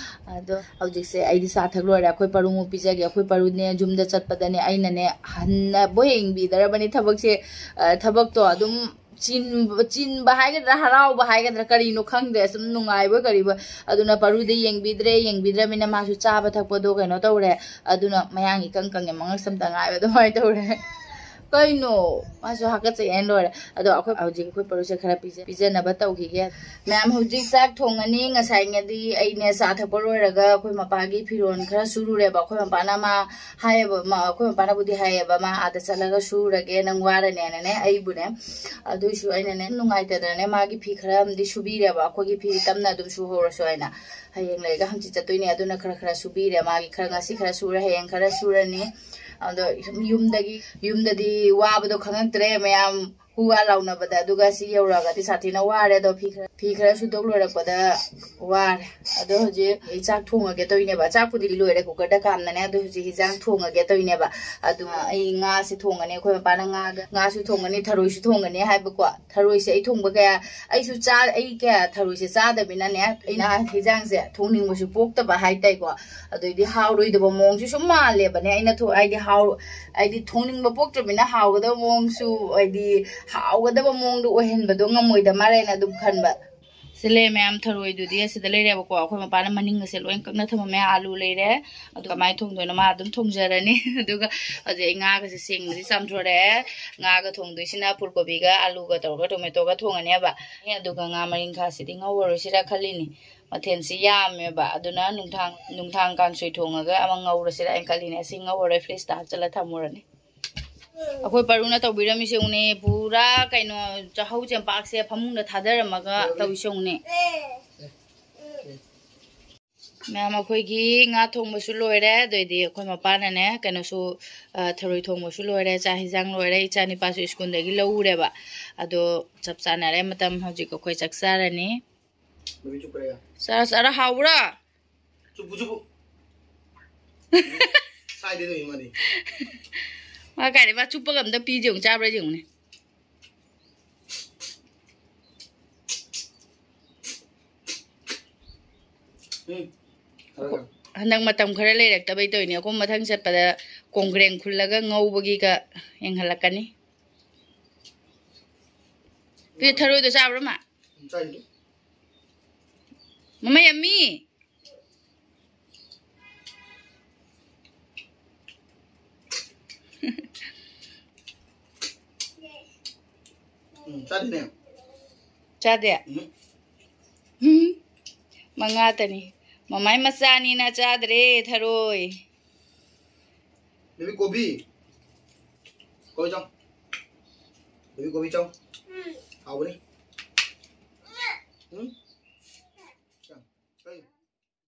ꯑꯗꯣ ꯍꯧꯖꯤꯛꯁꯦ ꯑꯩꯗꯤ ꯆꯥ ꯊꯛ ꯂꯣꯏꯔꯦ꯫ ꯑꯩꯈꯣꯏ ꯄꯔꯨꯃꯨꯛ ꯄꯤꯖꯒꯦ꯫ ꯑꯩꯈꯣꯏ ꯄꯔꯨꯅꯦ ꯌꯨꯝꯗ ꯆꯠꯄꯗꯅꯦ ꯑꯩꯅꯅꯦ ꯍꯟꯅꯕꯨ ꯌꯦꯡꯕꯤꯗꯔꯕꯅꯤ ꯊꯕꯛꯁꯦ꯫ ꯑ, ꯊꯕꯛꯇꯣ ꯑꯗꯨꯝ ꯆꯤꯟꯕ, ꯆꯤꯟꯕ ꯍꯥꯏꯒꯗ꯭ꯔꯥ, ꯍꯔꯥꯎꯕ ꯍꯥꯏꯒꯗ꯭ꯔꯥ, ꯀꯔꯤꯅꯣ ꯈꯪꯗ꯭ꯔꯦ, ꯁꯨꯝ ꯅꯨꯡꯉꯥꯏꯕ ꯀꯔꯤꯕ꯫ ꯑꯗꯨꯅ ꯄꯔꯨꯗꯤ ꯌꯦꯡꯕꯤꯗ꯭ꯔꯦ, ꯌꯦꯡꯕꯤꯗ꯭ꯔꯃꯤꯅ ꯃꯥꯁꯨ ꯆꯥꯕ ꯊꯛꯄꯗꯣ ꯀꯩꯅꯣ ꯇꯧꯔꯦ꯫ ꯑꯗꯨꯅ ꯃꯌꯥꯡ ꯏꯀꯪ ꯀꯪꯉꯦ, ꯃꯉꯛ ꯁꯝꯇ ꯉꯥꯏꯕ ꯑꯗꯨꯃꯥꯏꯅ ꯇꯧꯔꯦ꯫ ꯀꯩꯅꯣ, ꯃꯥꯁꯨ ꯍꯥꯀꯠꯆꯩ ꯍꯥꯏꯅ ꯂꯣꯏꯔꯦ꯫ ꯑꯗꯣ ꯑꯩꯈꯣꯏ ꯍꯧꯖꯤꯛ ꯑꯩꯈꯣꯏ ꯄꯔꯨꯁꯦ ꯈꯔ ꯄꯤꯖ-, ꯄꯤꯖꯅꯕ ꯇꯧꯈꯤꯒꯦ꯫ ꯃꯌꯥꯝ, ꯍꯧꯖꯤꯛ ꯆꯥꯛ ꯊꯣꯡꯉꯅꯤ꯫ ꯉꯁꯥꯏꯉꯩꯗꯤ ꯑꯩꯅꯦ ꯆꯥ ꯊꯛꯄ ꯂꯣꯏꯔꯒ ꯑꯩꯈꯣꯏ ꯃꯄꯥꯒꯤ ꯐꯤꯔꯣꯜ ꯈꯔ ꯁꯨꯔꯨꯔꯦꯕ꯫ ꯑꯩꯈꯣꯏ ꯃꯄꯥꯅ ꯃꯥ ꯍꯥꯏꯌꯦꯕ, ꯃ-, ꯑꯩꯈꯣꯏ ꯃꯄꯥꯅꯕꯨꯗꯤ ꯍꯥꯏꯌꯦꯕ, "ꯃꯥ ꯑꯥꯗ ꯆꯠꯂꯒ ꯁꯨꯔꯒꯦ, ꯅꯪ ꯋꯥꯔꯅꯦꯅꯅꯦ", ꯑꯩꯕꯨꯅꯦ꯫ ꯑꯗꯨꯏꯁꯨ ꯑꯩꯅꯅꯦ ꯅꯨꯡꯉꯥꯏꯇꯗꯅꯅꯦ ꯃꯥꯒꯤ ꯐꯤ ꯈꯔ ꯑꯃꯗꯤ ꯁꯨꯕꯤꯔꯦꯕ꯫ ꯑꯩꯈꯣꯏꯒꯤ ꯐꯤ ꯇꯞꯅ ꯑꯗꯨꯝ ꯁꯨꯍꯧꯔꯁꯨ ꯍꯥꯏꯅ, ꯍꯌꯦꯡ ꯂꯩꯔꯒ ꯍꯪꯆꯤꯠ ꯆꯠꯇꯣꯏꯅꯦ꯫ ꯑꯗꯨꯅ ꯈꯔ ꯈꯔ ꯁꯨꯕꯤꯔꯦ꯫ ꯃꯥꯒꯤ ꯈꯔ, ꯉꯁꯤ ꯈꯔ ꯁꯨꯔꯦ, ꯍꯌꯦꯡ ꯈꯔ ꯁꯨꯔꯅꯤ꯫ ꯑꯗꯣ ꯁꯨꯝ ꯌꯨꯝꯗꯒꯤ, ꯌꯨꯝꯗꯗꯤ ꯋꯥꯕꯗꯣ ꯈꯪꯉꯛꯇ꯭ꯔꯦ ꯃꯌꯥꯝ꯫ ꯎ ꯋꯥ ꯂꯥꯎꯅꯕꯗ꯫ ꯑꯗꯨꯒ ꯁꯤ ꯌꯧꯔꯛꯑꯒꯗꯤ ꯁꯥꯊꯤꯅ ꯋꯥꯔꯦ꯫ ꯑꯗꯣ ꯐꯤ ꯈꯔ ꯐꯤ ꯈꯔ ꯁꯨꯗꯣꯛ ꯂꯣꯏꯔꯛꯄꯗ ꯋꯥꯔꯦ꯫ ꯑꯗꯣ ꯍꯧꯖꯤꯛ ꯑꯩ ꯆꯥꯛ ꯊꯣꯡꯉꯒꯦ ꯇꯧꯔꯤꯅꯦꯕ꯫ ꯆꯥꯛꯄꯨꯗꯤ ꯂꯣꯏꯔꯦ, ꯀꯨꯀꯔꯗ ꯀꯥꯝꯅꯅꯦ꯫ ꯑꯗꯣ ꯍꯧꯖꯤꯛ ꯍꯤꯟꯖꯥꯡ ꯊꯣꯡꯉꯒꯦ ꯇꯧꯔꯤꯅꯦꯕ꯫ ꯑꯗꯨ ꯑꯩ ꯉꯥꯁꯦ ꯊꯣꯡꯉꯅꯤ꯫ ꯑꯩꯈꯣꯏ ꯃꯄꯥꯅ ꯉꯥꯒ ꯉꯥꯁꯨ ꯊꯣꯡꯉꯅꯤ, ꯊꯔꯣꯏꯁꯨ ꯊꯣꯡꯉꯅꯤ ꯍꯥꯏꯕꯀꯣ꯫ ꯊꯔꯣꯏꯁꯦ ꯑꯩ ꯊꯣꯡꯕ ꯀꯌꯥ ꯑꯩꯁꯨ ꯆꯥ ꯑꯩ ꯀꯌꯥ ꯊꯔꯣꯏꯁꯦ ꯆꯥꯗꯕꯅꯤꯅꯅꯦ, ꯑꯩꯅ ꯍꯤꯟꯖꯥꯡꯁꯦ ꯊꯣꯡꯅꯤꯡꯕꯁꯨ ꯄꯣꯛꯇꯕ ꯍꯥꯏꯇꯥꯏꯀꯣ꯫ ꯑꯗꯩꯗꯤ ꯍꯥꯎꯔꯣꯏꯗꯕ ꯃꯑꯣꯡꯁꯨ ꯁꯨꯝ ꯃꯥꯜꯂꯦꯕꯅꯦ꯫ ꯑꯩꯅ ꯊꯣ- ꯍꯥꯏꯗꯤ ꯍꯥꯎ ꯍꯥꯏꯗꯤ ꯊꯣꯡꯅꯤꯡꯕ ꯄꯣꯛꯇ꯭ꯔꯕꯅꯤꯅ ꯍꯥꯎꯒꯗꯕ ꯃꯑꯣꯡꯁꯨ, ꯍꯥꯏꯗꯤ ꯍꯥꯎꯒꯗꯕ ꯃꯑꯣꯡꯗꯣ ꯑꯣꯏꯍꯟꯕꯗꯣ ꯉꯝꯃꯣꯏꯗ ꯃꯥꯜꯂꯦꯅ ꯑꯗꯨꯝ ꯈꯟꯕ꯫ ꯁꯤ ꯂꯩꯔꯦ ꯃꯌꯥꯝ, ꯊꯔꯣꯏꯗꯨꯗꯤ ꯑꯁꯤꯗ ꯂꯩꯔꯦꯕꯀꯣ꯫ ꯑꯩꯈꯣꯏ ꯃꯄꯥꯅ ꯃꯅꯤꯡ ꯑꯁꯦ ꯂꯣꯏ ꯀꯛꯅ ꯊꯝꯃꯝꯃꯦ꯫ ꯑꯥꯂꯨ ꯂꯩꯔꯦ, ꯑꯗꯨ ꯀꯃꯥꯏꯅ ꯊꯣꯡꯗꯣꯏꯅꯣ ꯃꯥ ꯑꯗꯨꯝ ꯊꯣꯡꯖꯔꯅꯤ꯫ ꯑꯗꯨꯒ ꯍꯧꯖꯤꯛ ꯑꯩ ꯉꯥꯒꯁꯦ ꯁꯦꯡꯅꯗꯤ ꯆꯥꯝꯊꯣꯔꯛꯑꯦ꯫ ꯉꯥꯒ ꯊꯣꯡꯗꯣꯏꯁꯤꯅ ꯐꯨꯜ ꯀꯣꯕꯤꯒ ꯑꯥꯂꯨꯒ ꯇꯧꯔꯒ ꯇꯣꯃꯦꯇꯣꯒ ꯊꯣꯡꯉꯅꯦꯕ꯫ ꯑꯗꯨꯒ ꯉꯥ ꯃꯔꯤꯡꯈꯥꯁꯤꯗꯤ ꯉꯧꯔꯔꯣꯏꯁꯤꯔꯥ ꯈꯜꯂꯤꯅꯤ꯫ ꯃꯊꯦꯜꯁꯤ ꯌꯥꯝꯃꯦꯕ, ꯑꯗꯨꯅ ꯅꯨꯡꯊꯥꯡ ꯅꯨꯡꯊꯥꯡ ꯀꯥꯡꯁꯣꯏ ꯊꯣꯡꯉꯒ ꯑꯃ ꯉꯧꯔꯁꯤꯔꯥ ꯍꯥꯏꯅ ꯈꯜꯂꯤꯅꯦ꯫ ꯑꯁꯤ ꯉꯧꯔꯔꯣꯏ, ꯐ꯭ꯔꯤꯖꯇ ꯍꯥꯞꯆꯤꯜꯂ ꯊꯝꯃꯨꯔꯅꯤ꯫ ꯑꯩꯈꯣꯏ ꯄꯥꯔꯨꯅ ꯇꯧꯕꯤꯔꯝꯃꯤꯁꯦ ꯌꯦꯡꯉꯨꯅꯦ, ꯄꯨꯔꯥ ꯀꯩꯅꯣ, ꯆꯥꯍꯧ ꯆꯦꯡꯄꯥꯛꯁꯦ ꯐꯃꯨꯡꯗ ꯊꯥꯗꯔꯝꯃꯒ ꯇꯧꯔꯤꯁꯦ ꯌꯦꯡꯉꯨꯅꯦ꯫ ꯃꯌꯥꯝ, ꯑꯩꯈꯣꯏꯒꯤ ꯉꯥ ꯊꯣꯡꯕꯁꯨ ꯂꯣꯏꯔꯦ꯫ ꯑꯗꯨꯏꯗꯤ ꯑꯩꯈꯣꯏ ꯃꯄꯥꯅꯅꯦ ꯀꯩꯅꯣꯁꯨ, ꯑ, ꯊꯔꯣꯏ ꯊꯣꯡꯕꯁꯨ ꯂꯣꯏꯔꯦ, ꯆꯥꯛ ꯍꯤꯟꯖꯥꯡ ꯂꯣꯏꯔꯦ, ꯏꯆꯥ ꯅꯤꯄꯥꯁꯨ ꯁ꯭ꯀꯨꯜꯗꯒꯤ ꯂꯧꯔꯦꯕ꯫ ꯑꯗꯣ ꯆꯞ ꯆꯥꯅꯔꯦ ꯃꯇꯝ, ꯍꯧꯖꯤꯛ ꯑꯩꯈꯣꯏ ꯆꯥꯛ ꯆꯥꯔꯅꯤ꯫ ꯆꯥꯔꯣ, ꯆꯥꯔꯣ, ꯍꯥꯎꯕ꯭ꯔꯣ? ꯆꯨꯞꯄꯨ, ꯆꯨꯞꯄꯨ꯫ ꯁꯥꯏꯗꯦ ꯅꯣꯏ ꯃꯥꯗꯤ꯫ ꯃꯥ ꯀꯥꯏꯗꯩ, ꯃꯥ ꯆꯨꯞꯄꯒ ꯑꯝꯇ ꯄꯤꯗꯦ, ꯌꯦꯡꯉꯨ, ꯆꯥꯕ꯭ꯔꯥ ꯌꯦꯡꯉꯨꯅꯦ꯫ ꯎꯝ꯫ ꯈꯔ ꯈꯔ꯫ ꯍꯟꯗꯛ ꯃꯇꯝ ꯈꯔ ꯂꯩꯔꯛꯇꯕꯩ ꯇꯧꯔꯤꯅꯦ꯫ ꯑꯩꯈꯣꯏ ꯃꯊꯪ ꯆꯠꯄꯗ ꯀꯣꯡꯒ꯭ꯔꯦꯡ ꯈꯨꯜꯂꯒ ꯉꯧꯕꯒꯤꯒ ꯌꯦꯡꯍꯜꯂꯛꯀꯅꯤ꯫ ꯄꯤ, ꯊꯔꯣꯏꯗꯣ ꯆꯥꯕ꯭ꯔꯣ, ꯃꯥ? ꯎꯝ, ꯆꯥꯏꯗꯨꯗꯤ꯫ ꯃꯃꯥ ꯌꯥꯝꯃꯤ꯫ ꯎꯝ, ꯆꯥꯗꯦꯅꯦ꯫ ꯆꯥꯗꯦ? ꯎꯝ꯫ ꯎꯝ꯫ ꯃꯉꯥꯇꯅꯤ꯫ ꯃꯃꯥꯏ ꯃꯆꯥꯅꯤꯅ ꯆꯥꯗ꯭ꯔꯦ ꯊꯔꯣꯏ꯫ ꯕꯦꯕꯤ, ꯀꯣꯕꯤ꯫ ꯀꯣꯕꯤ ꯆꯥꯎ꯫ ꯕꯦꯕꯤ, ꯀꯣꯕꯤ ꯆꯥꯎ꯫ ꯎꯝ꯫ ꯍꯥꯎꯕꯅꯤ꯫